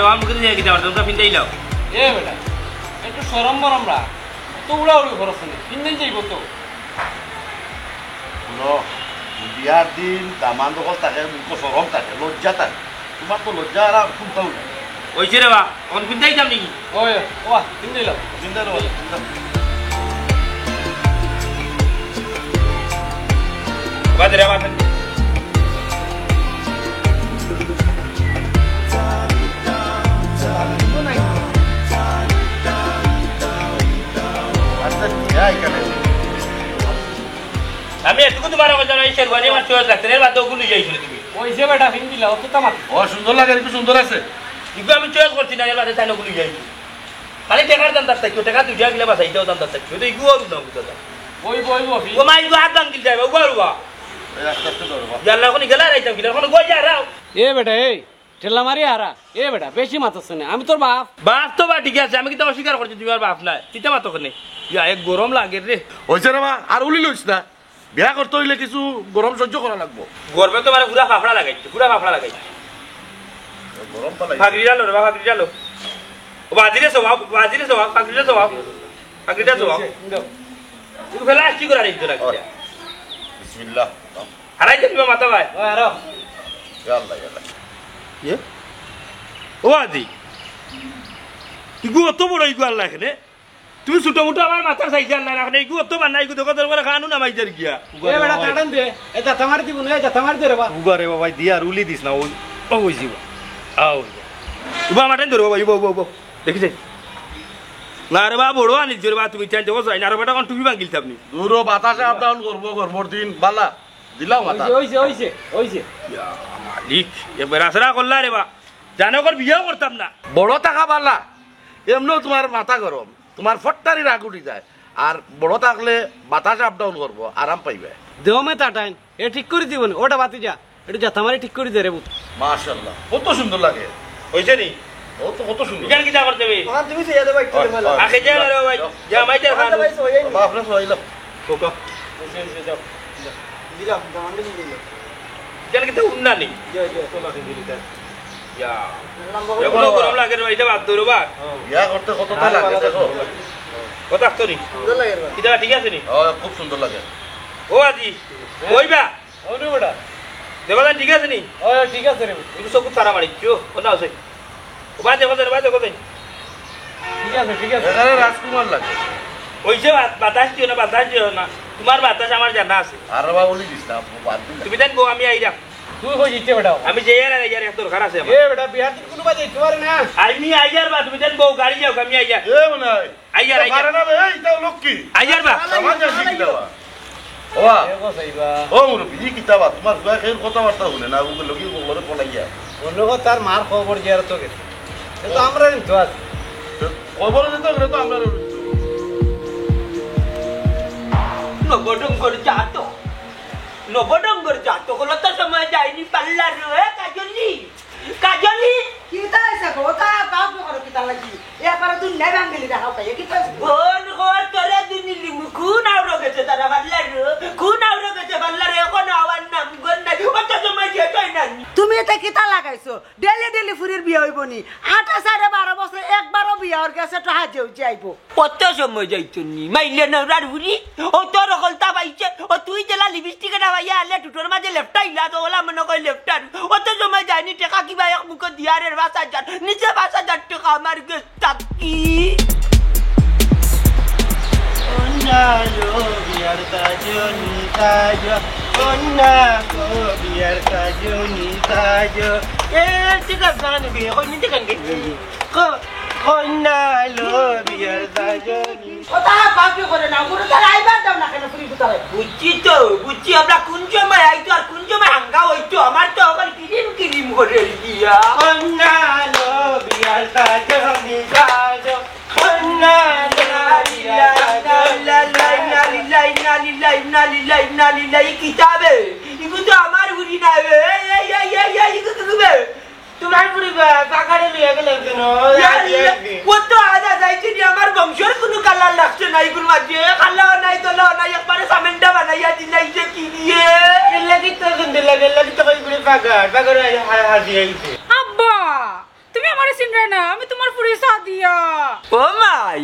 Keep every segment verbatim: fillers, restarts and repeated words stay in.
আমার মুখে দিয়ে কিতা করতে, তোমরা ফিন্দাই লাও। এ বেটা, একটু শরম বরম রাখ। তো উড়াউড়ি খরচ নেই, ফিন্দাই যাইব তো। শুনো, বিয়ার দিন দামান দখল থাকে, মুখ শরম থাকে, লজ্জা থাকে। তোমার তো লজ্জা আর আর কোনটাও নাই। ওই যে রে বা, অখন ফিন্দাই যাম নাকি? ওই, ওবা, ফিন্দাই লাও। ফিন্দাই লাও, ফিন্দাই। বাদ রে, বাদ। আচ্ছা, ঠিক আছে, এখানে। আমি এটুকু তোমার কাছে জানাই, শেরওয়ানি আমার চয়েস লাগছে না, এর বাদে ওগুলো যাইছো তুমি। ওই যে বেটা ফিন দিলা, ও তো তামাক। ও সুন্দর লাগে, একটু সুন্দর আছে। কিন্তু আমি চয়েস করছি না, এর বাদে তাই ওগুলো যাইছো। খালি টেকার দাম তার থাকছো, টেকা দুইটা গিলা বাঁচাইতেও দাম তার থাকছো। তো ইগু আর না বুঝা যায়। ওই, ওই, ওই। ও মা, ইগু হাত ভাঙিল যাইবা, উবা, উবা। এই আস্তে আস্তে ধরো, বাবা। জানলা ওখানে গেলা রাইতাম কিনা, ওখানে গই যা রাও। এ বেটা, এই। ঠেলা মারি হারা। এ বেটা, বেশি মাতছ না, আমি তোর বাপ। বাপ তো বা ঠিক আছে, আমি কিতা অস্বীকার করছি তুমি আর বাপ নাই? কিতা মাতো কেনে? ইয়া, এক গরম লাগে রে। হইছে রে বা, আর উলি লইস না। বিয়া করতে হইলে কিছু গরম সহ্য করা লাগবো। গরমে তো মানে পুরা ফাফড়া লাগাইছে, পুরা ফাফড়া লাগাইছে। গরম তো লাগে। ফাগড়িটা লো রে বা, ফাগড়িটা লো। ও বাজিরে সবাব, বাজিরে সবাব, ফাগড়িটা সবাব। ফাগড়িটা সবাব। তুই ফেলা আসছি করে আর একটু লাগছে। বিসমিল্লাহ। হারাই দিবা মাথা ভাই। ওই আরো। ইয়া আল্লাহ, ইয়া আল্লাহ। ইয়ে? ও আজি, ইগু অত বড় ইগু আল্লাহ এখানে। তুমি ছোট মোটো আমার মাথার সাইজে আল্লাহ রাখনে। ইগু অত বান্না, ইগু দেখো তোর করে খানু না মাইজার গিয়া। এ বেটা, তাড়ান দে। এ জাতা মারি দিব না, এ জাতা মারি দে রে বা। উবা রে বাবা, দিয়া আর উলি দিস না, ওই, ও ওই যিবা। আও। উবা মাঠাইন ধরো বাবা, উবা, উবা, উবা। দেখিছে? না রে বা, বড় আনিস রে বা, তুমি চাইন দেখো চাই না, আর বেটা কোন টুপি ভাঙিল থাপনি। দূরও বাতাসে আপ ডাউন করবো, গরমর দিন, বালা। দিলাও মাথা। ওই যে, ওই যে, ওই যে, ওই যে। ইয়া মালিক, এ বেড়াছেড়া করলা রে বা। জানো কর বিয়াও করতাম না। বড় থাকা বালা। এমনেও তোমার মাথা গরম। তোমার ফট্টারি রাগ উঠি যায়। আর বড় থাকলে বাতাস আপ ডাউন করবো, আরাম পাইবে। দেও মে তাটাইন। এ ঠিক করি দিবনি। ওটা বাতি যা। একটু জাতা মারি ঠিক করি দে রে বুত। মাশাআল্লাহ। কত সুন্দর লাগে। হইছে নি? ও তো কত সুন্দর। ইখান কিতা করতে বে? ওখান তুমি তো ইয়াদে বাইক করে হয়, মেলা। হয়। আখে যা রে ভাই। যাও। যা মাইতে খান। বাবা, আপনার সবাই যাও। কোকা। এসে, এসে যাও। যাও। দিলাম, দাম দিয়ে দিলাম। ইখান কিতা উন্না নি? যা, যা। তোমার দিলি তার। ইয়া। নাম বাবা এগুলো বলো। গরম লাগে রে ভাই, এটা বাদ ধরো বা। হ্যাঁ। ইয়া করতে কতটা লাগে দেখো। কথা তো নি। সুন্দর লাগে রে ভাই। কিতা ঠিক আছে নি? হ্যাঁ, খুব সুন্দর লাগে। ও আজি, হ্যাঁ। কইবা? অনু বেটা। দেবাদান ঠিক আছে নি? ও, ঠিক আছে রে। একটু চকুত তারা মারি, কিও? কোন আছে? ও ভাই, দেখো, দেখো, দেখো, দেখো। ঠিক আছে, ঠিক আছে। এখানে রাজকুমার লাগে। ওই যে বাত-, বাতাস দিও না, বাতাস দিও না। তোমার বাতাস আমার জানা আছে। আর বাবা বলি দিস না, আপু, বাদ দিন না। তুমি দেন বউ, আমি আইরাম। তুই কই দিতে বেটা? আমি যে এর আগে যার এক দরকার আছে আমার। এ বেটা, বিয়ার দিন কোনো বাজে দিতে পারে না। আমি আইয়ার বা, তুমি দেন বউ, গাড়ি যাও, আমি আইয়ার। এ মনে হয়। আইয়ার, আইয়ার। পারে না বে, এই, ইটা লক্ষ্মী। আইয়ার বা। আমার যা শিখি দেওয়া। ওয়া। এ গো সাইবা। ও মুরব্বি, ই কিতাবা, তোমার ফুয়া খেয়ে কথাবার্তা শুনে না, ওগুলো কি খবরে পলাইয়া। অন্য কথা তার মার খবর যে আর তো গেছে। এ তো আমরা কিন্তু আছি। খবরে যেতে গেলে তো আমরা রইছি। নবডঙ্গর জাত। নবডঙ্গর জাত। হলো তো সময় যায়নি পাল্লার রে, কাজলি। কাজলি! কিতা হইছে গো? তা বাপ করো কিতা লাগি? এ পারে দুনিয়া ভাঙ্গিলি দেখাও পাইয়ে, কিতা হইছে? বন ঘর তোরে দুনি লিমু, কোন আউরো গেছে তারা বাল্লার? কোন আউরো গেছে বাল্লার? এখন আওয়ার নাম গন্ধ নাই। অত সময় যে তাই না। তুমি এটা কিতা লাগাইছো? ডেলি ডেলি ফুরির বিয়া হইব নি? আটে সাড়ে বারো বছর একবারও বিয়া ওর গেছে তো হাজে উঠে আইব। কত সময় যাইতো নি? মাইলে না ওরার ফুরি। ও তোর হকলতা পাইছে। ও তুই যেলা লিপস্টিক এটা পাইয়া আলে টুটোর মাঝে লেফটা ইলা তো ওলা মনে কয় লেফটার। অত সময় যায়নি টেকা কিবা এক মুখো দিয়ারের পাঁচ হাজার। নিচে পাঁচ হাজার টেকা আমার গেছ থাকি। অন্যালো বিয়ার তাজনি তাজ, অন্যালো বিয়ার তাজনি তাজ। এ, ঠিক আছে, জানি বিয়ে, কই নিতে কেন গেছি? ক-, অন্যালো বিয়ার তাজনি। ও তা বাপে করে না, ওগুলো তার আইবার দাও না কেন, পুরি কোথায়? বুঝছি তো, বুঝছি, আমরা কোন সময় আইতো আর কোন সময় হাঙ্গা হইতো, আমার তো আবার কিরিম কিরিম করে দিয়া। অন্যালো বিয়ার তাজনি তাজ। কিতাবে, ইগু তো আমার উড়ি না বে। এই, এই, এই, এই, এই, ইগু তো বে। তোমার পুরি বা-, পাকারে লইয়া গেলাম কেন? ইয়া, ইয়া, ও তো আদা যাইছে নি, আমার বংশর কোনো কালার লাগছে না, ইগুর মাঝে কালাও নাই, তোলাও নাই, একবারে সামেন্ডা বানাইয়া দিলাইছে কি দিয়ে? এর লাগি তো সুন্দর লাগে, এর লাগি তো কই পুরি পাকার, পাকার হা-, হাসি আইছে। আব্বা, তুমি আমারে চিনরে আমি তোমার ফুরি সাদিয়া। ও মাই,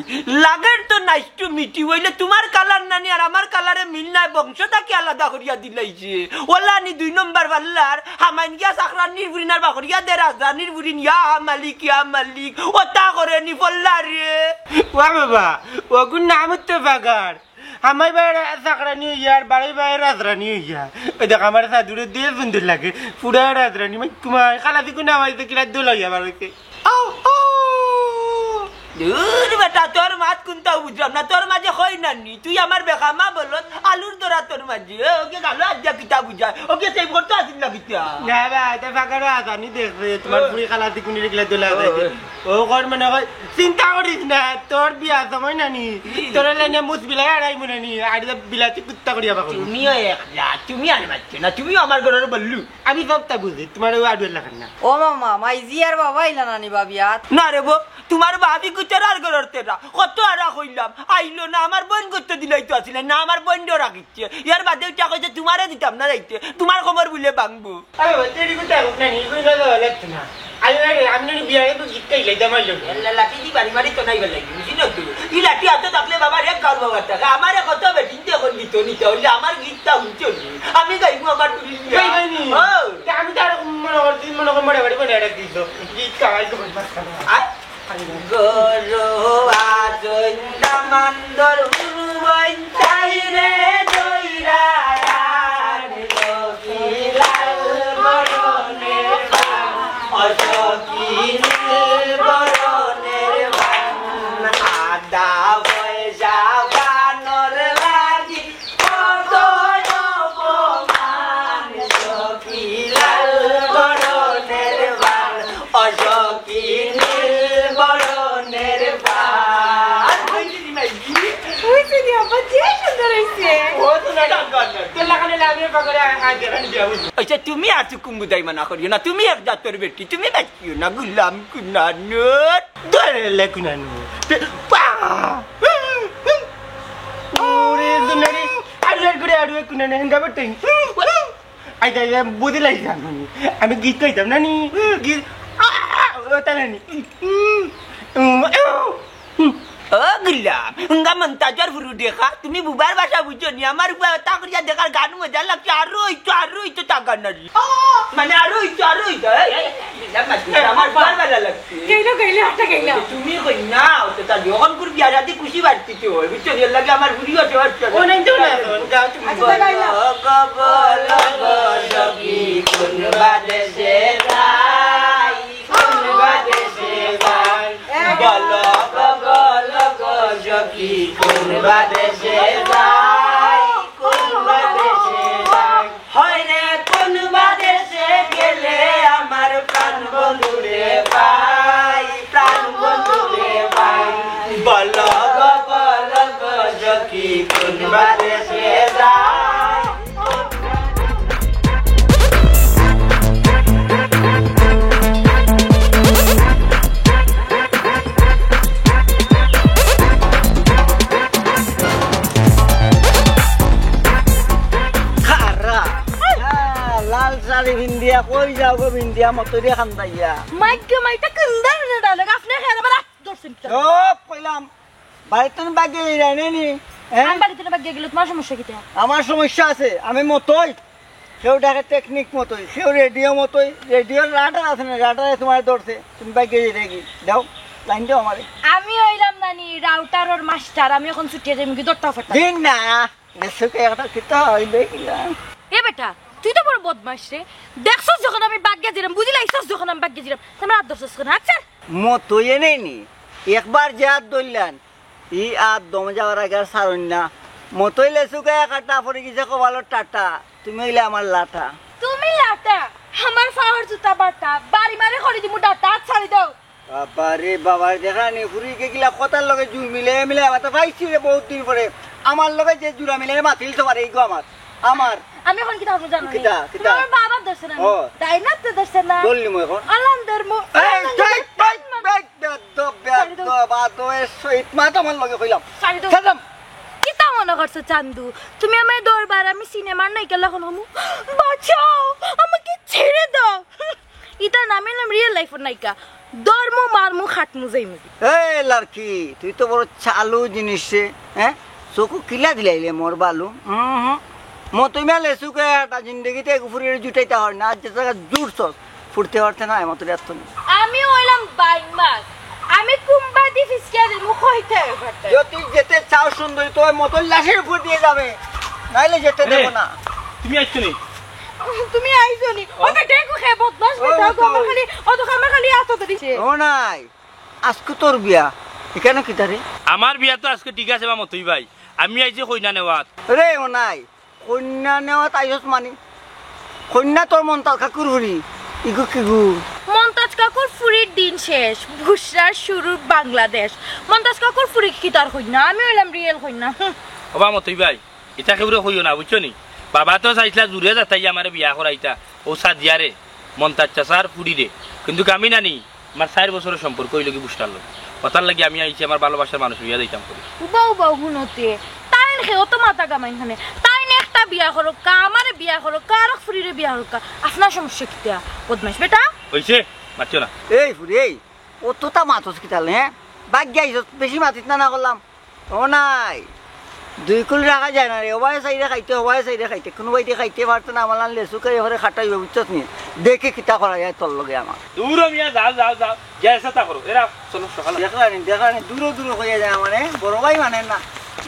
লাগের তো nice to meet you, অইলে তোমার কালার নানি আর আমার কালারে মিল নাই, বংশটাকে আলাদা করিয়া দিলাইছে। ওলা নি দুই নম্বর পাল্লার, হামাইন গিয়া চাকরানির ফুরিনার বাকরিয়া দে রাজধানীর ফুরিন, ইয়া মালিক, ইয়া মালিক, ওতা করে নি পল্লা রে। ওয়া বাবা, ওগুর নাম তো বাগার। আমার বাড়ি চাকরানি হইয়া আর বাড়ি বাড়ি রাজরানি হইয়া। ওই দেখ, আমার সাধুরে দিয়ে সুন্দর লাগে। পুরা রাজরানি, মানে, তোমার খালা দিকু না হইতে কিনা দোল হইয়া বার হইতে। আউ, আউ। দূর বেটা, তোর মাত কুনটাও বুঝলাম না। তোর মাঝে কই নানি, তুই আমার বেকামা বলত, আলুর দরা তোর মাঝে। এ, ওকে গালো আজ দিয়া কিতা বুঝায়, ওকে সেই করতে আসিল না কিতা? না বা, এটা ফাঁকারও আসানি দেখছে, তোমার ও। পুরি খালা দিকুনি রেখলে দোলা ও। দেখে। ও কর মনে হয়, চিন্তা করিস না, তোর বিয়া সময় নানি, তোর লাইনে মুস বিলাই আড়াই মনে নি, আর বিলাতি কুত্তা করিয়া পাবো। তুমিও এক যা, তুমি আর মারছো না, তুমিও আমার ঘরের বললু। আমি সবটা বুঝি, তোমার ওই আডুয়ের লাগান না। ও মামা, মাইজি আর বাবা আইলা নানি ভাবিয়াত? না রে বো, তোমার ভাবি গুতের আর ঘরের তেরা, কত আরা কইলাম, আইলো না, আমার বোন করতে দিলাই তো আসিলে না, আমার বোন ডরা কিচ্ছে। এর বাদে উঠা কইছে তোমারে দিতাম না যাইতে, তোমার খবর বুলে ভাঙবো। আরে বাবা, তেরি গুতা হোক না, নি কই না যাওয়া লাগতো না। আরে আরে, আমি নানি বিয়ারে তো জিততেই লই দামাই লোক। এল্লা লাঠি দি বাড়ি বাড়ি তো নাই বেলাই, বুঝি না তুই? ই লাঠি হাতে থাকলে বাবার এক গাল বাবার টাকা, আমারে কত বেটিন দিয়ে এখন দিত নিতে হইলে আমার গীতটা হুনছো নি? আমি গাইবো আমার টুলি নিয়া। গাই হয়নি। ও। তা আমি তো আর মনে কর, তুই মনে কর মরে বাড়ি বাড়ি এটা দিত। গীত গাওয়াই তো বদমাস খাওয়া। আয়। গরো আজইন্দা মান্দর উরুবইন তাইরে দইরা আনলো কি লাল বরণের পান, অসকি নীল বরণের পান, আদা পয়সা বানর লাগি কত অপমান, সখী লাল বরণের বান, অসখী নীল বরণের বান। ওই যে রে আব্বা, যে সুন্দর হইছে। ও তো না, তোর লাগানে লাগানে পাকড়ে আ-, আ-, গেলানি বিয়া বুঝি। আচ্ছা, তুমি আর চুকুম বুঝাই মানা করিও না, তুমি এক জাতর বেটি, তুমি বাঁচিও না, গুলাম কুনানোর। ধরে লে কুনানো। তে-, পা! ওরে দুনারি, আড়ু এক করে আড়ু এক কুনানো, হেঙ্গা বেটি। আই, আই, আই, বুঝি লাগি আমি। আমি গীত কইতাম না নি? গীত, আ, আ, ও তাহলে নি। ও গুলাম, উঙ্গা মন্তাজর ফুরু দেখা, তুমি বুবার ভাষা বুঝছো নি? আমার উপর তা করিয়া দেখার গান মজা লাগছে, আরো হইতো, আরো হইতো তা গান আর। মানে আরো হইতো, আরো হইতো, এই, এই, এই, বিলা মাতি, আমার বার ভালা লাগছে। গেইলো, গেইলো, আটটা গেইলো। তুমি কই না, ও তো তাহলে অখন করে বিয়া শাদি খুশি বাড়তিতে হয়, বুঝছো? এর লাগি আমার ফুরিও আছে, আছে। ও নাই তো না, যাও তুমি। আচ্ছা, তাহলে আইলাম। বলো গো, বলো গো, সখী, কোন বাদেশে যাই? কোন বাদেশে যাই? বলো গো, বলো গো, সখী, কোন বাদেশে যাই? কোন বাদেশে যাই? হয় রে, কোন বাদেশে গেলে আমার প্রাণ বন্ধুরে পাই, প্রাণ বন্ধুরে পাই? বলো গো, বলো গো, সখী, কোন বাদেশে যাই? খারা। হ্যাঁ, লাল শাড়ি ভিন্দিয়া, কই যাও গো ভিন্দিয়া, মতো দিয়ে খান্দাইয়া। মাইকে মাইটা কুন্দার না ডালে, আপনি খেয়ে আবার আত ধরছেন তো। ও, কইলাম, বাড়িত তুমি বাগিয়ে যাই নি? হ্যাঁ? আমি বাড়িত না বাগিয়ে গেলে তোমার সমস্যা কিতা? আমার সমস্যা আছে, আমি মতোই। কেউ ডাকে টেকনিক মতোই, কেউ রেডিও মতোই, রেডিওর রাডার আছে না, রাডারে তোমার ধরছে, তুমি বাগিয়ে যাই দেখি, দাও, লাইন দাও আমারে। আমি হইলাম নানি রাউটারর মাস্টার, আমি এখন ছুটিয়ে যাই, মুখে ধরতে ফাটা। দিন না, এসে একটা কিতা হইবে কিনা? এ বেটা, তুই তো বড় বদমাইশ রে। দেখছস যখন আমি বাগিয়ে দিলাম, বুঝি লাইছস যখন আমি বাগিয়ে দিলাম, তোমরা আর ধরছস কেন? আচ্ছা। মতোই নেই নি, একবার যে হাত ধরলেন, ই আর দমে যাওয়ার আগে আর ছাড়ুন না। মতই লেসুকা একাটা পড়ে গেছে কপালর টাটা। তুমি হইলে আমার লাটা। তুমি লাটা? আমার ফাওয়ার জুতা বাটা। বাড়ি মারে করি দিমু ডাটা। আত ছাড়ি দাও। বাবা রে বাবা, দেখা নি ফুরি কে গিলা কথার লগে জুড় মিলে মিলে আবার তো পাইছি রে বহুত দিন পরে। আমার লগে যে জুড়া মিলে মাতিল তো পারে এই গো আমার। আমার। আমি এখন কিতা করবো জানো নি? কিতা, কিতা? তোমার বাবার ধরছে না নি? ও। ডাইনাতে ধরছে না? বললি মো এখন। আলাম ধর্ম। এই, এই, এই, এই, বেদ্দপ, বেদ্দপ, আদোয়ে শহীদ মা তো আমার লগে কইলাম। ছাড়ি দাও। ছাড়লাম। কিতা মনে করছো চান্দু? তুমি আমার দরবার, আমি সিনেমার নায়িকা লাখান হমু। বাঁচাও, আমাকে ছেড়ে দাও। ইতা নামে নাম রিয়েল লাইফের নায়িকা। ধরমু, মারমু, খাটমু, যাইমু। এ লাড়কি, তুই তো বড় চালু জিনিস রে, হ্যাঁ? চকু কিলা দিলাইলে মোর বালু। হুম হুম। মতই মিয়া লেচু খাইয়া জিন্দেগিত এগু ফুরিরে জুটাইতা পারছস না, আইজ যে জাগা জুটছস, ফুরতে পারতে না, এমন তো ব্যর্থ নেই। আমি অইলাম বাইন মাছ, আমি কুম্বাদি ফিসকিয়া দিমু, কইতে পারতে। যদি যেতে চাও সুন্দরী, তোমার মতন লাশের উপর দিয়া যাবে, নাইলে যেতে দেবো না। তুমি আইছো নি? তুমি আইছো নি? ও। ওই বেটা, এগু কে বদমাশ ও, বেটা, ও তো। আমার খালি, ও তো আমার খালি আতো ধরিছে। ও নাই, আজকে তোর বিয়া, এখানে কিতা রে? আমার বিয়া তো আজকে ঠিক আছে বা মতই ভাই, আমি আইছি কইনা নেওয়াত। রে ও নাই, কইনা নেওয়াত আইছস মানি? কইনা তোর মন্তাজ কাকুর ফুরি, ইগু কিগু? মন্তাজ কাকুর ফুরির দিন শেষ, বুশরার শুরু বাংলাদেশ। মন্তাজ কাকুর ফুরি কিতার কইনা, আমি অইলাম রিয়েল কইনা। হুম। ওবা মতই ভাই, ইতা কেউরে কইও না, বুঝছো নি? বাবা তো চাইছলা জুরে যাতাই আমারে বিয়া করাইতা, ও সাদিয়ারে, মন্তাজ চাচার ফুরিরে। কিন্তু আমি নানি, আমার চাইর বছরর সম্পর্ক অইলো কি বুশরার লগে। অতার লাগি আমি আইছি আমার ভালোবাসার মানুষ লইয়া যাইতাম করি। উবাও উবাও হুনতে, তাইন কেউ তো মাথা কামাইন খানে। তাইন একটা বিয়া করউক্কা, আমারে বিয়া করউক্কা, আরক ফুরিরে বিয়া করউক্কা। আপনার সমস্যা কিতা? বদমাইশ বেটা। অইছে, মাতিও না। এই ফুরি, এই, অততা মাতস কিতালে, হ্যাঁ? ভাগি আইছস, বেশি মাতিস না, না করলাম। ও নাই, দুই কুল রাখা যায় না রে, ওবায় চাইরে খাইতে, ওবায় চাইরে খাইতে, কুনুবায়দি খাইতে পারতে না, আমার লান লেচু খাই এবারে খাটাইবে, বুঝছস নি? দেখি কিতা করা যায় তোর লগে আমার। দূর হ মিয়া, যাও, যাও, যাও, যা ইচ্ছা তা করো। এরা চলো সকালে। দেখলানি, দেখলানি, দূরো দূরো কইয়া যায় আমারে, বড় ভাই মানে না।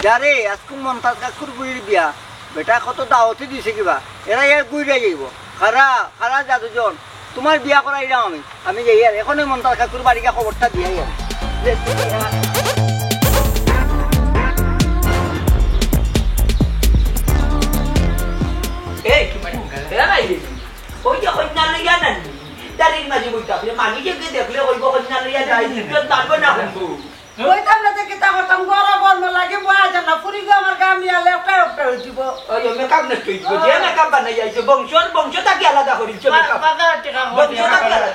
যা রে, আজকে মন্তাজ কাকুর বুড়ির বিয়া, বেটা কত দাওয়াতি দিছে কিবা, এরা ইয়া গুইরা যাইবো। খারা, খারা যা দুজন, তোমার বিয়া করাইলাম আমি। আমি যাই আর এখন ওই মন্তাজ কাকুর বাড়ি গিয়া খবরটা দিয়া আই আমি। এই, এরা নাই রে। ওই যে কইনা লইয়া নানি, দাড়ির মাঝে বইতা আছে। মানি যে কে দেখলে কইবো কইনা লইয়া যাই, ইজ্জত থাকবে না কিন্তু। কইতাম না যে কিতা করতাম, গরম গরম লাগে, বয়া যায় না। ফুরি গো আমার গামি আলে একটা একটা হয়ে দিব। ওই যে মেকআপ নষ্ট হয়ে দিব, যে মেকআপ বানাই আইছে, বংশর, বংশ থাকি আলাদা করিছে পা-, মেকআপ। পাঁচ হাজার টাকা বংশ থাকি আলাদা।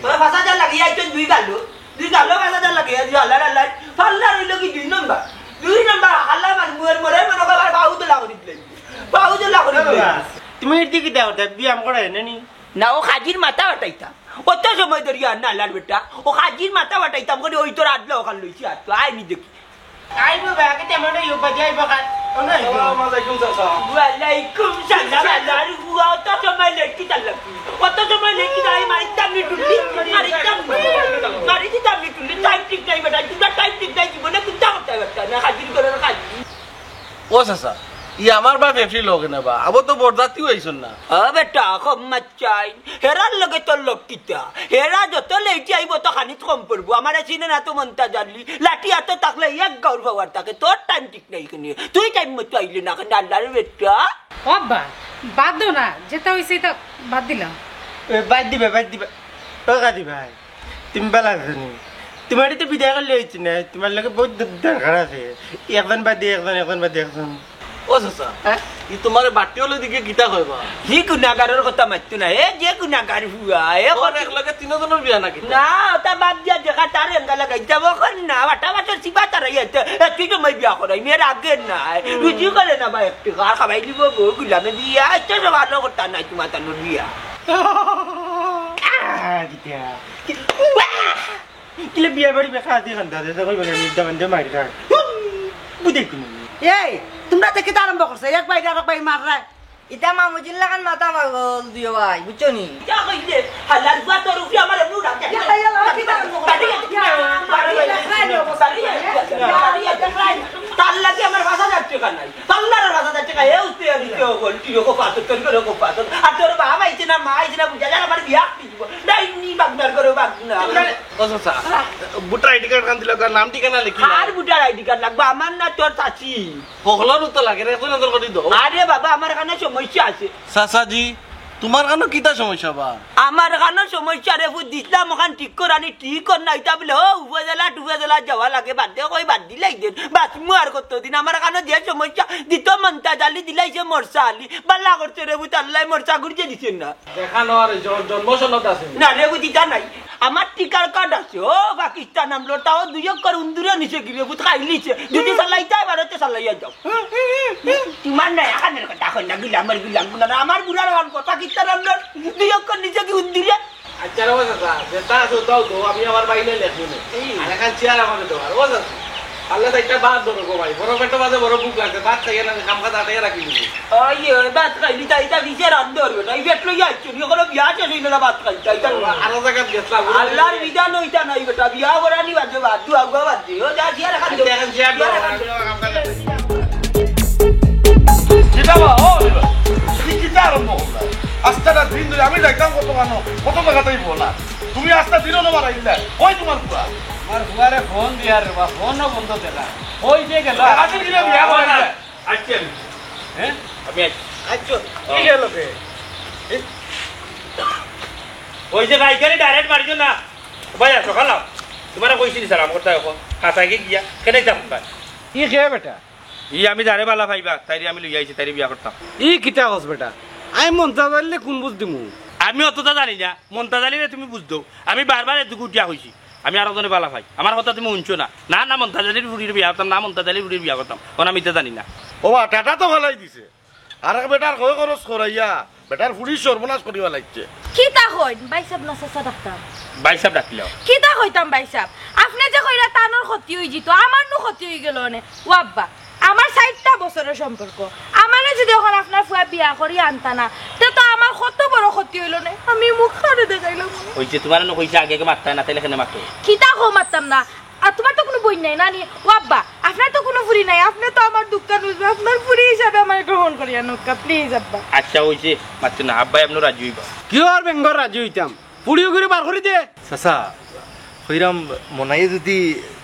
ওই পাঁচ হাজার লাগিয়ে আইছে দুই গালো, দুই গালো পাঁচ হাজার লাগিয়ে আইছে, আল্লাহ, আল্লাহ। পার্লার হইল কি দুই নম্বর? দুই নম্বর, আল্লাহ মান মুয়ের মরে মনে করে বাউ দোলা করি দিলে। বাউ দোলা করি দিলে। তুমি এর দিকে দাও, দাও, ব্যায়াম করায় না নি? না, ও খাজির মাথা ফাটাইতাম। অত সময় ধরি আর না, আল্লাহর বেটা। ও খাজির মাথা ফাটাইতাম, করে ওই তোর আদলা ওখান লইছি, আর তো আয় নি দেখি। আইবো বা, আগে তেমন ওই উপাধি আইবো কার? ও না আইবো। আসসালামু আলাইকুম, চাচা। ওয়ালাইকুম সালাম, আল্লাহর বুয়া, অত সময় লেট কিতার লাগি? অত সময় লেট কিতার? আমি মারিতাম নি টুল্লি, মারিতাম নি। মারি দিতাম নি টুল্লি, টাইম ঠিক নাই বেটা, তোমরা টাইম ঠিক নাই, জীবনে চিন্তা করতে পারতাম না, খাজির ঘরের খাজি। ও চাচা, ই আমার বাপ এফি লগে না বা, আবো তো বরযাত্রীও আইছন না। ও বেটা, কম মাত চাই। হেরার লগে তোর লগ কিতা? হেরা যত লেইটে আইবো, তো খানিত কম পড়বো। আমারে চিনে না তো মন্তাজ আলী। লাঠি আতো থাকলে এক গাউর পাওয়ার থাকে। তোর টাইম ঠিক নাই কেনে? তুই টাইম মতো আইলে না কেনে, আল্লাহর বেটা? ও আব্বা, বাদ দেও না, যেটা হইছে এটা বাদ দিলাম। এ, বাদ দিবে, বাদ দিবে। ও কাদি ভাই, তুমি ভালা আছো নি? তোমারে তো বিদায় করলে হইছে না, তোমার লগে বহুত দ-, দরকার আছে। একজন বাদে একজন, একজন বাদে একজন। ও চাচা, হ্যাঁ? ই তোমারে বাটি হলে দিকে কিতা কইবা? হি গুনাগারর কথা মাততো না, এ যে গুনাগার হুয়া, এ ওর কত এক লগে তিনজনর বিয়া নাকি? না, ওটা বাদ দিয়া দেখা তার এঙ্গা লাগাই যাবো, কর না, বাটা বাটা সিবা তারা ইয়া, এ তুই তো মই বিয়া করাই, মেয়ের আগে না, রুজি করে না বা একটু, আর খাবাই দিব গো, গুলামে দিয়া, এত সব ভালো কথা নাই তোমার তানোর বিয়া। আহ, দিদা। কিলা বিয়া বাড়ি বেকা আদি কান্দা দে, কই বলে নিদা কান্দে মারি খায়। বুঝে কি মনে? এই, তোমরা তো কিতা আরম্ভ করছো? এক বাইরে আরেক বাইরে মাররায়। ইতা মামুজির লাখান মাথা পাগল দুইও ভাই, বুঝছো নি? ইতা কইলে, হালার বুয়া তোর উপরে আমার এমন রাগ। ইয়া, ইয়া, ইয়া, কিতা আরম্ভ করছো? বাড়ি গেছে কিনা? বাড়ি গেছে। তার লাগি আমার পাঁচ হাজার টাকা নাই। তাল্লার পাঁচ হাজার টাকা, এ উঠতে আর দিতে হবে, তুই ওকে পাঁচ হাজার, তোর করে ওকে পাঁচ হাজার। আর তোর বাবা আইছে না, মা আইছে না, বুঝা যায় আমার বিয়া। নাই, নি বাগনার করে বাগনা। ও চাচা, ভোটার আইডি কার্ড খান দিল, নাম ঠিকানা লেখি। আর ভোটার আইডি কার্ড লাগবো? আমার না তোর চাচি। হকলর তো লাগে রে, একজন একজন করে দাও। আরে বাবা, আমার এখানে সমস্যা আছে। চাচাজি, তোমার কানো কিতা সমস্যা বা? আমার কানো সমস্যা রে, ফুত দিছলাম ওখান ঠিক করানি, ঠিক কর না, ইতা বলে, ও, উপজেলা টুপজেলা যাওয়া লাগে, বাদ দে, কই বাদ দিলাই দেন। বাস, মু আর কতদিন? আমার কানো যে সমস্যা, দিত মন্তাজ আলী, দিলাইছে মরসা আলী। বালা করছে রে, ফুত আল্লাহ মরসা ঘুরিয়ে দিছেন না। দেখা নয় রে, জ-, জন্ম সনদ আছে। না রে, ফুত ইতা নাই। আমার টিকার কার্ড আছে, ও, পাকিস্তান আমলো, তাও দুই অক্ষর উন্দুরে নিচে গিরে, ফুত খাইলিছে। যদি চালাইতে হয়, ভারতে চালাইয়া যাও। তোমার না, এখানের কথা কই না, গিলা আমার গিলা গুনা না, আমার বুড়ার অন কথা কিতা নাম না, দুই অক্ষর নিচে কি উদ্দিরে? আচ্ছা রে, ও চাচা, যেটা আছে ওটাও তো, আমি আমার বাইরে লেখবো না। এই। আর এখন চেয়ার আমারে দেও। আর ও চাচা, পারলে তো একটা ভাত ধরো গো ভাই, বড় পেটো বাদে বড় ভুক লাগে, ভাত খাইয়া না, খামখা দাঁড়াইয়া রাখি দিবি। ওই, ওই, ভাত খাইলি তাই তা নিচে রান্ধ করবে না, এই পেট লইয়া আইছো নি, ওখানে বিয়া শেষ হইল না, ভাত খাইতে আইতা না। আরো জায়গা গেছিলাম। আল্লাহর বিধান ওইটা নাই বেটা, বিয়া করানি বাদে ভাত, দু আগুয়া বাদ দে, ও যা, চেয়ার এখন দেও। এখন চেয়ার দেও। চেয়ার এখন দেও। কিতা বা, ও, তুমি কিতা আরম্ভ করলা? আস্তাটা দিন ধরে আমি যাইতাম কত কানো, কত জায়গাতেই বলা। তুমি আস্তা দিনও না বাড়াইলা। কই তোমার পুয়া? আমার পুয়ারে ফোন দিয়ার রে বা, ফোনও বন্ধ দিলা। ওই যে গেল। আজকে কিনা বিয়া করাইলা? আজকে আমি। হ্যাঁ? আমি আজকে। আচ্ছা, কি গেল কে? ওই যে ভাইকারে ডাইরেক্ট মারিও না। ভাই, আসো, খালাও। তোমারে কইছি নি সালাম করতে এখন। কাছাই গিয়া, কেনে যাম ভাই? ই কে বেটা? ই আমি যারে বালা পাইবা, তাইরে আমি লইয়া আইছি, তাইরে বিয়া করতাম। ই কিতা কস বেটা? আমি মন্তাজ আলীরে কোন বুঝ দিমু? আমি অতটা জানি না, মন্তাজ আলীরে তুমি বুঝ দেও। আমি বারবার এটুকু উঠিয়া কইছি, আমি আরো জনে বালা পাই। আমার কথা তুমি শুনছো না। না, না, মন্তাজ আলীর ফুড়ির বিয়া করতাম, না, মন্তাজ আলীর ফুড়ির বিয়া করতাম। ওনা আমি ইতা জানি না। ও বা, টাটা তো ফালাই দিছে। আর এক বেটার কয় খরচ করাইয়া, বেটার ফুড়ির সর্বনাশ করিয়া লাগছে। কিতা কইন? ভাইসাব না চাচা ডাকতাম। ভাইসাব ডাকিলাও। কিতা কইতাম ভাইসাব? আপনে যে কইরা তানর ক্ষতি অইযিতো, আমার নু ক্ষতি অইগেলো অনে। ও আব্বা, আমার ষাইটটা বছরর সম্পর্ক। আমারে যদি এখন আপনার ফুয়া বিয়া করি আনতা না, তে তো আমার কত বড় ক্ষতি অইলো নে। আমি মুখ কারে দেখাইলাম। ওই যে তোমার নু কইছে আগে আগে মারতায় না, তাইলে কেনে মারতো? কিতা কও মারতাম না? আর তোমার তো কুনু বইন নাই, না নি? ও আব্বা, আপনার তো কুনু ফুড়ি নাই, আপনে তো আমার দুঃখ বুঝবা, আপনার ফুড়ি হিসাবে আমারে গ্রহণ করিয়া নেউক্কা, please আব্বা। আচ্ছা, ওই যে মারতো না, আব্বায় আপনে রাজি অইবা। কিওর বেঙ্গর রাজি অইতাম? ফুড়িও করে বার করি দে। চাচা, কইরাম মনাইয়ে যদি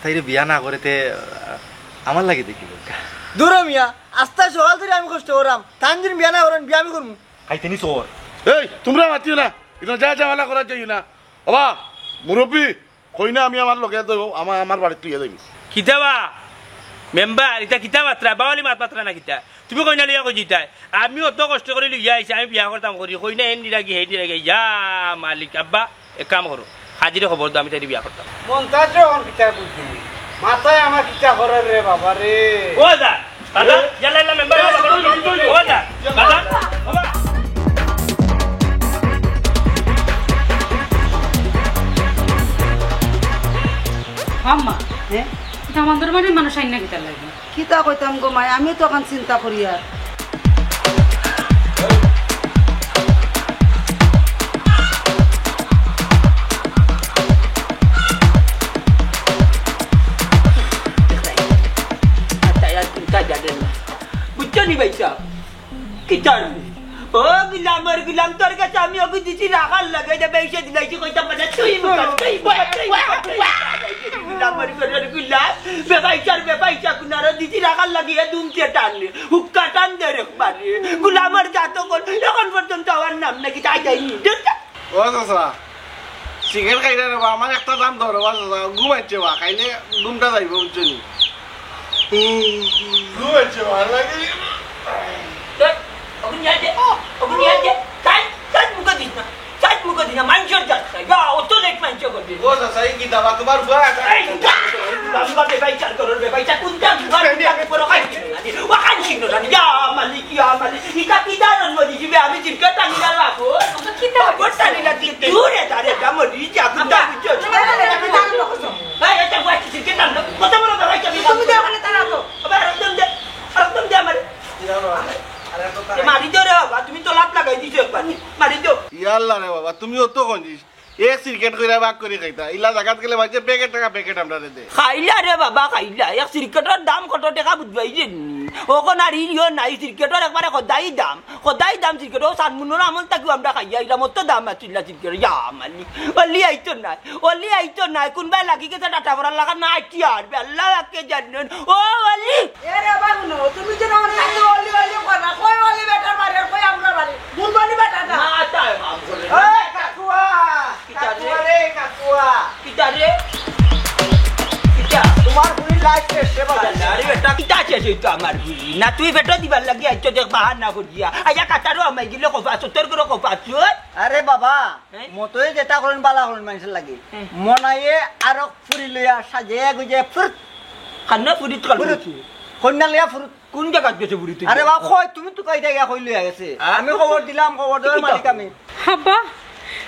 তাইরে বিয়া না করে তে, আহ, আমার লাগি দেখিবা। দূর হ মিয়া, আস্তা সকাল ধরি আমি কষ্ট করাম, তান যদি বিয়া না করেন, বিয়া আমি করমু। খাইতে নি চোর। এই, তোমরা মাতিও না, ইতা যা ঝামেলা করার যাইও না। বাবা, মুরব্বি, কইনা আমি আমার লগে যাইব, আমার, আমার বাড়িত লইয়া যাইব। কিতা বা? মেম্বার, ইতা কিতা মাতরা? বাওয়ালি মাত মাতরা না কিতা? তুমি কইনা লইয়া কই যিতায়? আমি অত কষ্ট করি লইয়া আইছি, আমি বিয়া করতাম করি। কইনা এন নিরাগি, হে নিরাগি। ইয়া মালিক, আব্বা, এক কাম করো। হাজিরে খবর দাও, আমি তাইরে বিয়া করতাম। মন্তাজরে অখন কিতা বুঝি? মাথায় আমার কিতা করের রে বাবা রে। ও দা, দাদা, এ? ইয়াল্লা, ইয়াল্লা, মেম্বার, এ, ইয়াল্লা, ইয়াল্লা, ইয়াল্লা, ইয়াল্লা। ও দা, দাদা, বাবা। আম্মা, এ? ইতা আমাদের বাড়ির মানুষ আইন না কিতার লাগি? কিতা কইতাম গো মাই, আমিও তো অখন চিন্তা করিয়ার। বুঝছো নি ভাইসাব? কিতা রে? ও গুলামর গুলাম, তোর গেছে আমি ওগু দিছি রাখার লাগি, ইটা বেইসে দিলাইছি, কইতাম পারে, তুই মুখা, তুই মুখা, তুই মুখা, তুই মুখা। গুলামর ঘরর গুলাম, বেবাইচার, বেবাইচা কুনারো দিছি রাখার লাগি, এ দুমতে টান রে, হুক্কা টান দে রে বারে। গুলামর জাত অকল, অখন পর্যন্ত আমার নাম নাকি তাই যায়নি। দূর যা। ও চাচা, সিগারেট খাইরা রে বা, আমার একটা দাম ধরো বা চাচা, ঘুম আইছে বা, খাইলে ঘুমটা যাইব, বুঝছো নি? ঘুম আইছে বা, লাগে। দেখ, ওগুন নিয়া দে, ওগুন নিয়া দে, তাই, তাই মুখে দিস না, তাই মুখে দিস না, মাইনষর জাত না, ইয়া, অত লেট মাইনষে করবে। ও চাচা, এই কি দাবা, তোমার বুয়া আছে? এই, দাম বাদে ভাই, চাল করো রে ভাই, চা কোন দাম, আর কোন দাম, বড় খাই। ওখান ছিল না, ইয়া মালিক, ইয়া মালিক। ইটা কিতা জন্ম দিছি বে, আমি জিজ্ঞাসা টানি না রাখো। কিতা খবর টানি না দিছি, দূরে দাঁড়ে, ইটা মরি যা, কোন দাম বুঝছো? এই, এটা বয়স জিজ্ঞাসা টান না, কত বড় দাঁড়াই যাবে? তুমি তো ওখানে দাঁড়াও তো। আবার একদম দে, একদম দে আমারে। এ মারি দিও রে বাবা, তুমি তো লাভ লাগাই দিছো একবার। মারি দিও। ইয়াল্লা রে বাবা, তুমি অত কঞ্জুস। এক সিগারেট কইরা ভাগ করি খাইতা। ইলা জাগাত গেলে মাঝে প্যাকেট টাকা প্যাকেট আমরারে দে। খাইলা রে বাবা, খাইলা। এক সিগারেটর দাম কত টাকা বুঝবায় যে নি? অখন আর ইলিও নাই, সিগারেটর একবারে খোদাই দাম। খোদাই দাম সিগারেট। ও সানমুনর আমল থাকিও আমরা খাইয়া আইলাম, অত দাম আছিল না সিগারেট। ইয়া মালিক। অলি আইতো নায়, অলি আইতো নায়। কোনবায় লাগি গেছে টাটা পড়ার লাগা না আইতি আর। আল্লাহ পাকে জানেন। ও অলি। এ রে বাবু, তুমি যে আমার কাছে অলি অলি কর না। কই অলি বেটার বাড়ি, আর কই আমরা বাড়ি? কোন বাড়ি বেটা না? না, তাই কাম করে। ওই কাকুয়া। কিতা রে? কাকুয়া রে, কাকুয়া। কিতা রে? কিতা? তোমার বুড়ি লাইফ শেষ, সে বাবা। আরে বেটা, কিতা শেষ হইতো আমার বুড়ি? না তুই বেটা দিবার লাগি আইছো, দেখ বাহানা করিয়া। আইয়া কাতারও আমায় গিলে কফা, সত্তর করে কফা, চোর। আরে বাবা, হ্যাঁ? মতই যেটা করেন বালা করেন মানুষের লাগি। হ্যাঁ। মনাইয়ে আরো ফুরি লইয়া সাজে গুজে ফুরুত। কান্না ফুরিত কাল ফুরুত। ফুরুত। কন্যা লইয়া ফুরুত। কোন জায়গাত গেছে বুড়ি তুই? আরে বাবা, কই তুমি তো কই জায়গা কই লইয়া গেছে? হ্যাঁ? আমি খবর দিলাম, খবর দেওয়ার মালিক আমি। আব্বা,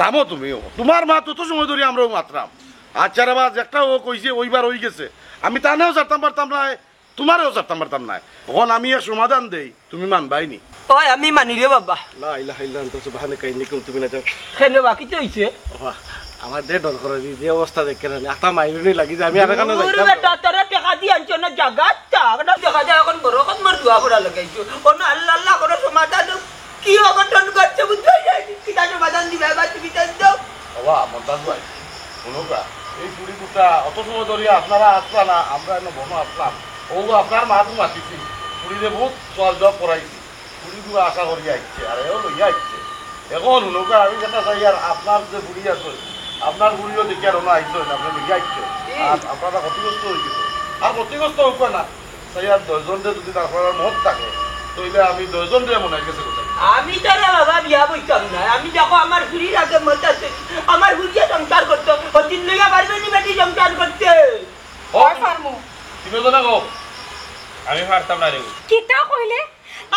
থামো তুমিও। তুমার মা তত সময় ধরি আমরাও মাতরাম। আচ্ছা রে বা, একটা ও কইছে, অইবার অইগেছে। আমি তানেও ছাড়তাম পারতাম নায়, তুমারেও ছাড়তাম পারতাম নায়। অখন আমি এক সমাধান দেই, তুমি মানবায়নি? অয়, আমি মানি রে বাবা। লা ইলাহা ইল্লা আনতা সুবহানাকা ইন্নী কুনতু মিনাজ জালিমিন। কেনে বা, কিতা অইছে? বাবা, আমার যে ডর করে, যে অবস্থা দেখি না, একটা মাইরুনি লাগি যে আমি আর এখানে দূর যাইতাম না। বেটা, তোরা টেকা দি আনছো না, জাগা থাক না, দেখা যায় অখন বড় কত মোর দোয়া করা লাগাইছো। অনো আল্লাহ আল্লাহ করে সমাধান অউক। কি অঘটন ঘটছে বুঝছো? এই, এই, কিতা সমাধান দিবা এবার তুমি তাই দাও। বাবা, মন্তাজ ভাই, হুনউক্কা, এই ফুড়িগুটা অত সময় ধরি আপনারা আছলা না, আমরা এনে বনো আছলাম। ও আপনার মা তো মাতিছি, ফুড়িরে বহুত সওয়াল জওয়াব করাইছি, ফুড়িগুলো আশা করি আইছে, আর এও লইয়া আইছে। অখন হুনউক্কা, আমি যেটা চাই, আর আপনার যে ফুড়ি আছে, আপনার ফুড়িও দেখি আর ওনা আইছে, আপনি লইয়া আইছে। আর আপনারা ক্ষতিগ্রস্ত অইগেছে, আর ক্ষতিগ্রস্ত অউক্কা না। চাই আর দশজনরে যদি তারপর আর মত থাকে, তাইলে আমি দশজনরে মনে হয় গেছে কোথায়। আমি তো রে বাবা বিয়া বইতাম না। আমি দেখো আমার ফুড়ির আগে মত আছে, আমার ফুড়িয়ে সংসার করতো, অতিন লইয়া পারবে নি বেটি সংসার করতে? ও, ওই ফার্মু। তুমি তো না গো, আমি পারতাম না রে। কিতা কইলে?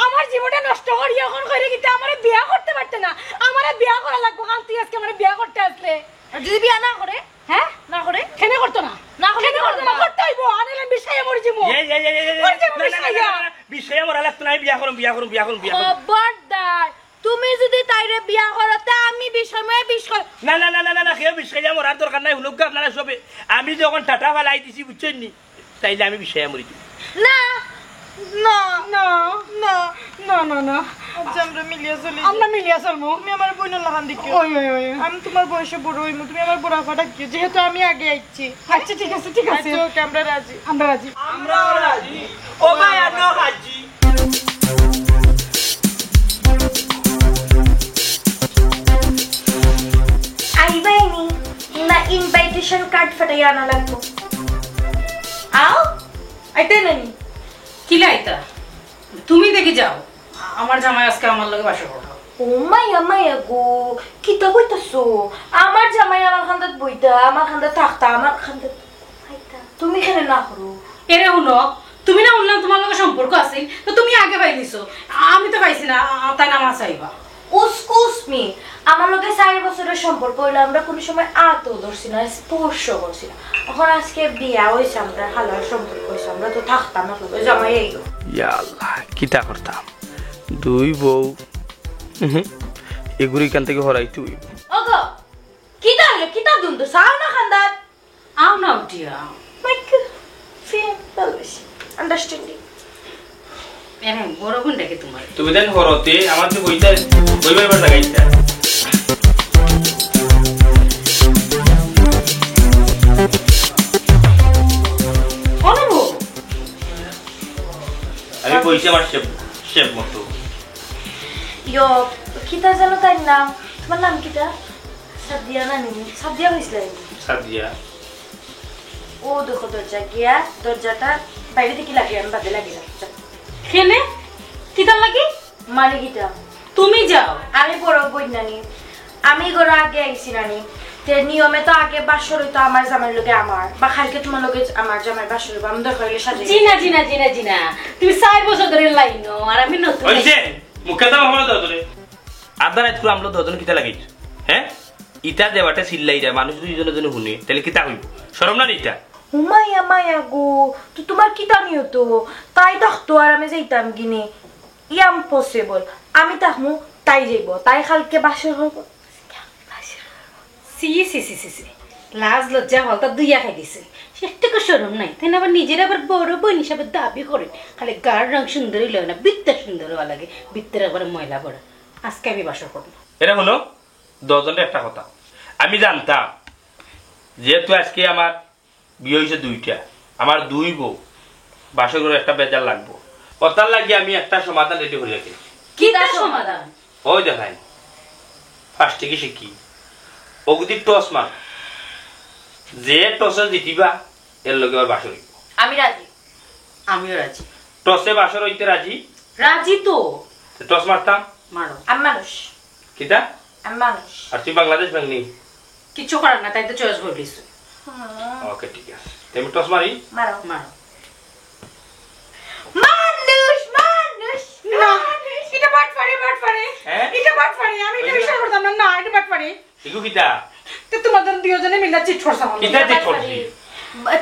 আমার জীবনটা নষ্ট করি অখন কইরে কিতা আমারে বিয়া করতে পারতে না? আমারে বিয়া করা লাগবো, কারণ তুই আজকে আমারে বিয়া করতে আসলে। আর যদি বিয়া না করে? হ্যাঁ? না করে? কেনে করতো না? না করে কেনে করতো না? করতো না। করতে অইবো, আনিলে বিষয়ে মরি যাবো। এই, এই, এই, এই, এই, মরি যাবো না, না, না, বিষয়ে। না, না, না, বিষয়ে মরা লাগতো না, আমি বিয়া করুম, বিয়া করুম, বিয়া করুম, বিয়া করুম। খবরদার, তুমি যদি তাইরে বিয়া করো, তে আমি বিষয়ে বিষ খাই। না, না, না, না, না, না, কেউ বিষয়ে মরার দরকার নাই, হুনউক্কা আপনারা সবে। আমি যখন টাটা ফালাই দিছি, বুঝছইন নি? তাইলে আমি বিষয়ে মরি যাবো। না, না, না, না, না, না, না। আচ্ছা, আমরা মিলিয়া চলি। আমরা মিলিয়া চলমু। তুমি আমার বইনর লাখান দেখিও। ওই, ওই, ওই। আমি তুমার বয়সে বড় অইমু, তুমি আমার বড় আফা ডাকিও, যেহেতু আমি আগে আইছি। আচ্ছা, ঠিক আছে, ঠিক আছে। আচ্ছা, ওকে, আমরা রাজি। আমরা রাজি। আমরাও রাজি। ও ভাই, আমরাও রাজি। আইবায়নি? না, ইনভাইটেশন কার্ড ফাটাইয়া আনা লাগবো। আও, আইতে নানি? কিলা আইতা? তুমি দেখি যাও, আমার জামাই আজকে আমার লগে বাসর করবো। ও মাইয়া, মাইয়া গো, কিতা কইতাছো? আমার জামাই আমার কান্দাত বইতা, আমার কান্দাত থাকতা, আমার কান্দাত খাইতা। তুমি কেনে না করো? এরে হুনো, তুমি না হুনলাম তুমার লগে সম্পর্ক আছিল, তো তুমি আগে পাইলিছো, আমি তো পাইছি না, আ-, তাই না আমার চাইবা। Excuse me, আমার লগে চাইর বছরর সম্পর্ক অইলো, আমরা কুনু সময় আতও ধরছি না, স্পর্শ করছি না। অখন আজকে বিয়া অইছে, আমরা হালাল সম্পর্ক অইছে, আমরা তো থাকতাম না, লগে জামাই আইলো। ইয়া আল্লাহ, কিতা করতাম? দুই বউ, উহু, এগুরি ইখান থাকি হরাইতে অইবো। ওগো, কিতা অইলো? কিতা দ্বন্দ্ব? চাও না কান্দাত? আও না উঠিয়া। Like, feel, ভালোবাসি, understanding। এরে, বড় বোন ডাকে তুমার। তুমি দেন হরতে, আমার তো বইতে, বই বই বই লাগাইতে। অনুভব। আমি বইছি আমার শেফ, শেফ মতো। ইয়ো, কিতা জানো তাইর নাম? তুমার নাম কিতা? সাদিয়া না নি? সাদিয়া কইছিলা নি? সাদিয়া। ও দেখো দরজা গিয়া, দরজাটা বাইরে থাকি লাগে, আমি বাদে লাগে না। যাও। কেনে? কিতার লাগি? মানে কিতা? তুমি যাও। আমি বড় বইন নানি। আমি ঘরো আগে আইছি নানি। তে নিয়মে তো আগে বাসর অইতো আমার জামাইর লগে আমার, বা কাইলকে তুমার লগে আমার জামাইর বাসর অইবো, আমি দরকার অইলে সাজাই। জি না, জি না, জি না, জি না। তুমি চাইর বছর ধরি লাইনো, আর আমি নতুন। অইছে, মুখে দাও আমার দাও ধরে। আধা রাইত করে আমরা দুইজন কিতা লাগাইছো? হ্যাঁ? ইতা যে বাটে চিল্লাইরা, মানুষ দুইজনে জনে হুনে, তাইলে কিতা কইবো? শরম না নি ইতা? ও মাইয়া, মাইয়া গো, তো তুমার কিতা নিয়ত? তাই থাকতো আর আমি যাইতাম গিনি? Impossible। আমি থাকমু, তাই যাইবো। তাই কাইলকে বাসর করবো। ছি, ছি, ছি, ছি, ছি। লাজ লজ্জা হকলতা ধুইয়া খাই দিছে। একটুকু শরম নাই। তাইন আবার নিজেরে আবার বড় বইন হিসাবে দাবি করে। খালি গার রং সুন্দর অইলে অয় না, ভিতর সুন্দর অওয়া লাগে। ভিতর একবারে ময়লা ভরা। আজকে আমি বাসর করমু। এরে হুনো, দুইজনরে একটা কথা। আমি জানতাম, যেহেতু আজকে আমার বিয়া অইছে দুইটা, আমার দুই বউ, বাসর ঘরো একটা বেজার লাগবো। অতার লাগি আমি একটা সমাধান রেডি করি রাখি। কিতা সমাধান? ওই দেখইন, ফার্স্ট থাকি শিখি। অগুদি টস মার, যে টসে জিতিবা, এর লগে আবার বাসর অইবো। আমি রাজি। আমিও রাজি। টসে বাসর অইতে রাজি? রাজি তো। তে টস মারতাম? মারো। আমি মানুষ। কিতা? আমি মানুষ। আর তুই বাংলাদেশ ভাঙনি? কিচ্ছু করার না, তাই তো চয়েস বদলিস। হুম। ওকে, ঠিক আছে। তে আমি টস মারি? মারো। মারো। মানুষ, মানুষ, না, মানুষ। এটা বাটপারি, বাটপারি। হ্যাঁ? এটা বাটপারি, আমি এটা ওই যে বিশ্বাস করতাম না। না, এটা বাটপারি। ইগু কিতা? তে তোমাদের দুইজনে মিলা চিট করছো আমার। কিতা চিট করছি?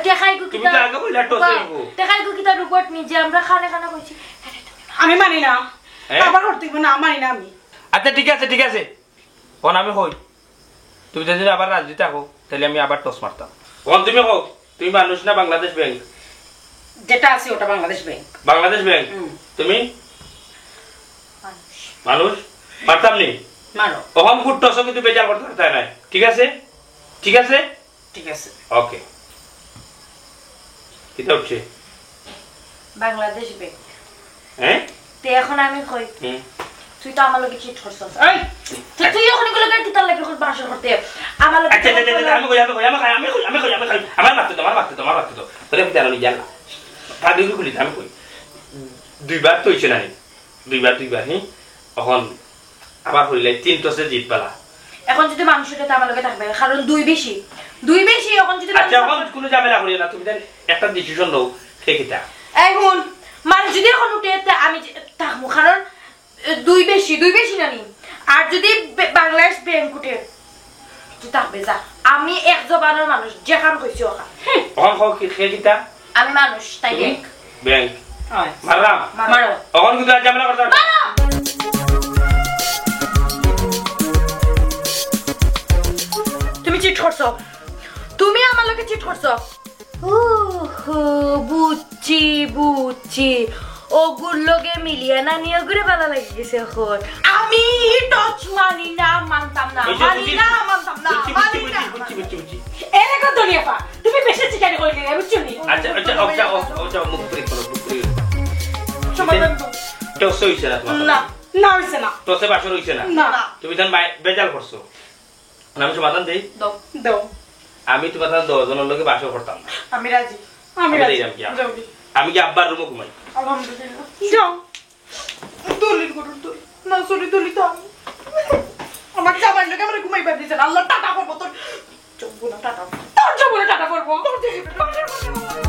টেকাইগু তুমি কিতা? তো আগে কইলা টসে বা, ইগু। টেকাইগু কিতা রুবট নি যে আমরা খানে খানে কইছি। আমি মানি না। হ্যাঁ? আবার করতে হইব না, মানি না আমি। আচ্ছা, ঠিক আছে, ঠিক আছে। অখন আমি কই, তুমি যদি আবার রাজি থাকো, তাহলে আমি আবার টস মারতাম। অখন তুমি কও, তুমি মানুষ না বাংলাদেশ ব্যাংক? যেটা আছে ওটা বাংলাদেশ ব্যাংক। বাংলাদেশ ব্যাংক? হুম। তুমি মানুষ। মানুষ? পারতাম নি? মারো। অখন গুড টসও কিন্তু বেজার করতে পারতায় নায়। ঠিক আছে? ঠিক আছে? ঠিক আছে। ওকে। কিতা উঠছে? বাংলাদেশ ব্যাংক। হ্যাঁ? তে এখন আমি কই, হুম। তুই তো আমার লগে চিট করছস। এই! তো তুই এখন এগুলো করে কিতার লাগি এখন বাসর করতে? আমার লগে আচ্ছা, আচ্ছা, আচ্ছা, আচ্ছা, আমি কই, আমি কই, আমি কই, আমি কই, আমি কই, আমি কই। আমার মারতে দাও, আমার মারতে দাও, আমার মারতে দাও। তোরে আমি জানো নি, জান না। পাগড়ি খুলি, আমি কই। দুইবার তো হইছে না নি। দুইবার, দুইবার, হুম? এখন আবার হইলে তিন টসে জিত বালা। এখন যদি মানুষ উঠে, তে আমার লগে থাকবে, কারণ দুই বেশি, দুই বেশি। এখন যদি মানুষ আচ্ছা, এখন উঠে কোনো ঝামেলা করিও না, তুমি দেন একটা ডিসিশন লও, কে কিতা? এই হুন, মানুষ যদি এখন উঠে, তে আমি যে-, থাকবো, কারণ, এ, দুই বেশি, দুই বেশি না নি। আর যদি বে-, বাংলাদেশ ব্যাংক উঠে, তুই থাকবে যা। আমি এক জবানের মানুষ, যেখান কইছি ওখান। অখন কও কি, কে কিতা? আমি মানুষ, তাই তুমি? ব্যাংক। ব্যাংক। হয়। মারলাম? মারো। অখন কিন্তু আর ঝামেলা করতে পারবে না। মারো। তুমি চিট করছো। তুমি আমার লগে চিট করছো। ওহো, বুঝছি, বুঝছি। ওগুর লগে মিলিয়া নানি ওগুরে বালা লাগি গেছে এখন। আমি টস মানি না, মানতাম না, ওই যে মানি বুঝি-, না, মানতাম না, বুঝছি, বুঝছি, মানি না। বুঝছি, বুঝছি, বুঝছি, বুঝছি। এরে গো দুনিয়া পা, তুমি বেশি চিকারি কইলে, বুঝছো নি? আচ্ছা, আচ্ছা, আচ্ছা, আচ্ছা, মুখ পুরি করো, মুখ পুরি করো। সময় পাবি তো? টসে হইছে না তোমার? না, না হইছে না। টসে বাসর হইছে না? না। তুমি তার মাই-, বেজাল করছো। মানে আমি সমাধান দেই? দাও। দাও। আমি তোমার তার দশ জনের লগে বাসর করতাম না। আমি রাজি। আমি আমি রাজি। যাইলাম কি? যাও দি। আমি কি আব্বার রুমো ঘুমাই? আলহামদুলিল্লাহ। যাও। দলিল করুন, দলিল। না, সরি, দলিল তো আমি। আমার জামাইর লগে আমার ঘুমাইবার দিছে না। আল্লাহ টাটা করবো তোর। চোখ বুনা টাটা। তোর চোখ বুনা টাটা করবো। তোর চোখ বুনা টাটা করবো।